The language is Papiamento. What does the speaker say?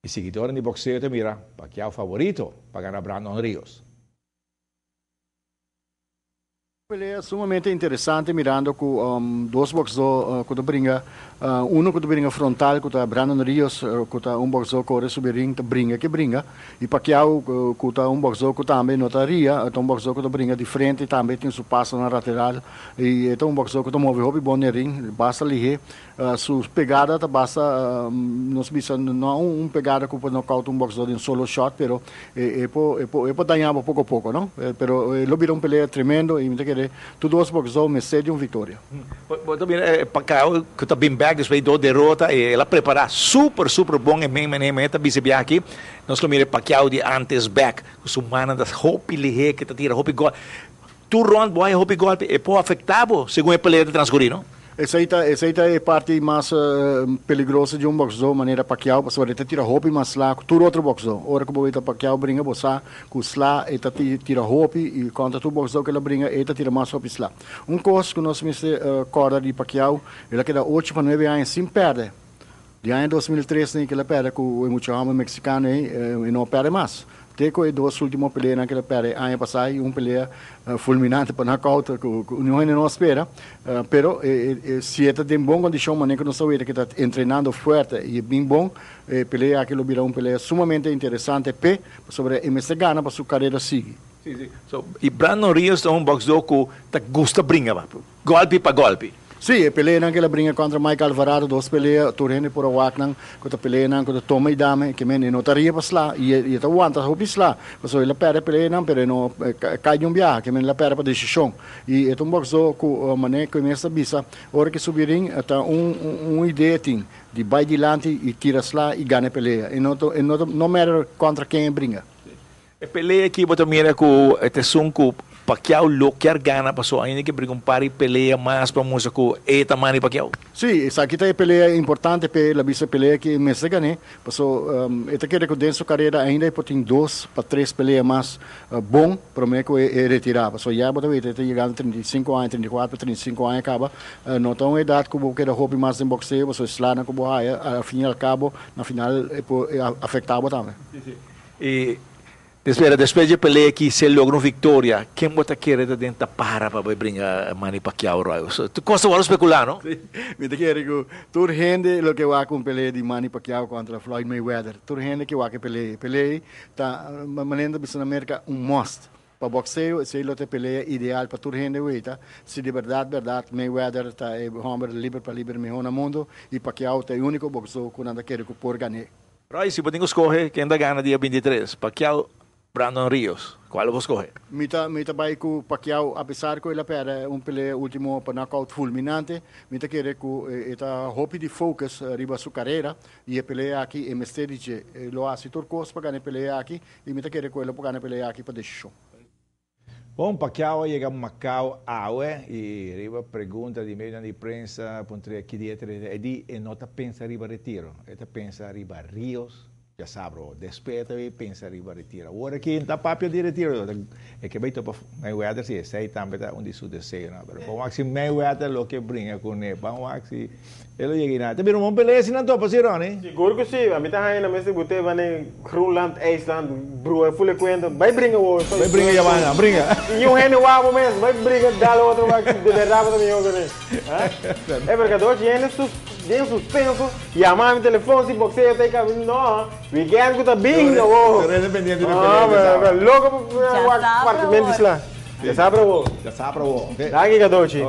E siguidónan di bokseo ta mira Pacquiao favorito pa gana Brandon Rios. Pelea sumamente interesante mirando cu dos boxdor cu ta bringa, uno cu ta bringa frontal cu ta Brandon Rios cu ta un boxdor core subi ring ta bringa ke bringa y Pacquiao cu ta un boxdor cu tambe no ta ria, ta un boxdor cu ta bringa di frente y tambe tin su pasonan lateral y e ta un boxdor cu ta move hopi bon den ring, basta lihe. Su pegada ta basta, nos bisa, no un pegada cu por knockout un boxeador di un solo shot, pero e por, e por, e por daña bo poco poco, no? Pero lo bira un pelea tremendo y mi ta kere tur dos boxeador mester di un victoria. Bo ta mira Pacquiao cu ta bin bek despues di dos derota, el a prepara super, super bon e men mene mene ta bisa biaha aki. Nos lo mira e Pacquiao di antes bek, cu su mannan ta hopi lihe, cu ta tira hopi gol. Tur rond bo haya hopi golpe, e por afecta bo segun e pelea ta transcuri, no? Esey ta, esey ta e parti mas peligroso di un boxdor manera Pacquiao, pasobra e ta tira hopi mas sla cu tur otro boxdor. Ora cu bo weta Pacquiao bringa bo sa cu sla e ta tira hopi y contra tur boxdor cu el a bringa e ta tira mas hopi sla. Un cos cu nos mester corda di Pacquiao, el a keda ocho pa nuebe aña sin perde. Di aña 2003 cu el a perde cu e mucha homber mexicano ey, e no a perde mas. Te cu e dos ultimo peleanan cu el a perde aña pasa y un pelea fulminante pa knockout cu niun hende no a spera. Pero si e ta den bon condicion manera cu nos ta weta cu e ta entrenando fuerte y e bin bon, e pelea aki lo bira un pelea sumamente interesante p'e, pasobra e mester gana pa su carera sigui. Si, si. So, y Brandon Rios ta un boxdor cu ta gusta bringa, golpi pa golpi. Sí, e peleanan ku el a bringa kontra Mike Alvarado, dos pelea, tur hende por a wak nan ku ta peleanan ku ta toma i dame, ke men e no ta ria pa sla i e ta wanta hopi sla, pasobra el a pèrdè peleanan pero e no kai di un biaha, ke men el a pèrdè pa desishon. I e ta un bòksdó ku manera ku e mes ta bisa, ora ku e subi ring ta un un idea tin, di bai dilanti i tira sla i gana e pelea. E no ta e no ta no matter kontra ken e bringa. E pelea aki bo ta mira cu e ta esun cu Pacquiao lo kier gana paso ainda ke bringa un par di pelea mas pa mustra cu e ta Manny Pacquiao. Si, esaki ta e pelea importante p'e, el a bisa e pelea aki e mester gan'é, paso e ta kere cu den su carera ainda e por tin dos pa tres pelea mas bon prome cu e retira, paso ya bo ta weta e ta yegando 35 aña, 34 pa 35 aña caba, no ta un edad cu bo keda hopi mas den boxeo, paso e slanan cu bo haya al fin y al cabo na final e por afecta bo tambe. I despues, despues dje pelea aki, si e logra un victoria, ken bo ta kere ta den ta para pa bai bringa Manny Pacquiao Roy? Tur cos ta wòrdu speculá, no? Sí, mi ta kere ku tur hende lo ke wak un pelea di Manny Pacquiao kontra Floyd Mayweather. Tur hende ke wak e pelea. E pelea ei ta, manera ta bisa na Merka, un must. Pa boxeo, esei lo ta e pelea ideal pa tur hende weita si di bèrdat bèrdat Mayweather ta e hòmber liber pa liber mihó na mundu i Pacquiao ta e úniko boxdó ku nan ta kere ku por gan'é. Roy, si bo tin ku skohe ken ta gana dia 23, Pacquiao, Brandon Rios, kual lo bo skohe? Mi ta mi ta bai ku Pacquiao apesar ku el a pèrdè un pelea ultimo pa knockout fulminante, mi ta kere ku e ta hopi di focus riba su karera i e pelea aki e mester di dje. E lo hasi tur kos pa gana e pelea aki i mi ta kere ku e lo por gana e pelea aki pa desishon. Bon, Pacquiao a yega Macao awe y riba pregunta di medionan di prensa puntra ki dia ta retira, e di e no ta pensa riba retiro, e ta pensa riba Rios djasabra despues e ta bay pensa riba retiro. Awor aki no ta papia di retiro, e ke bay topa Mayweather si esey tambe ta un di su deseonan, pero ban wak si Mayweather lo ke bringa cune, ban wak si E lo yega i ta bira un bon pelea si nan topa si, Ronnie? Sigur ku si, ami ta haña na mes di bute bane Groenland, IJsland, brua ful e kuenta, bai bringa wo. Bai bringa Yabana, bringa. I un hende wak bo mes, bai bringa dal otro wak si de berdad bo ta mihó ku ne. E berkadochi hende sus den suspenso, yama mi telefon si boxeo ta e kaminda, no, weekend ku ta binga wo. Tur hende pendiente di pelea djasabra. Loko pa wak partimentu di sla. Djasabra wo. Djasabra wo. Danki Kadochi.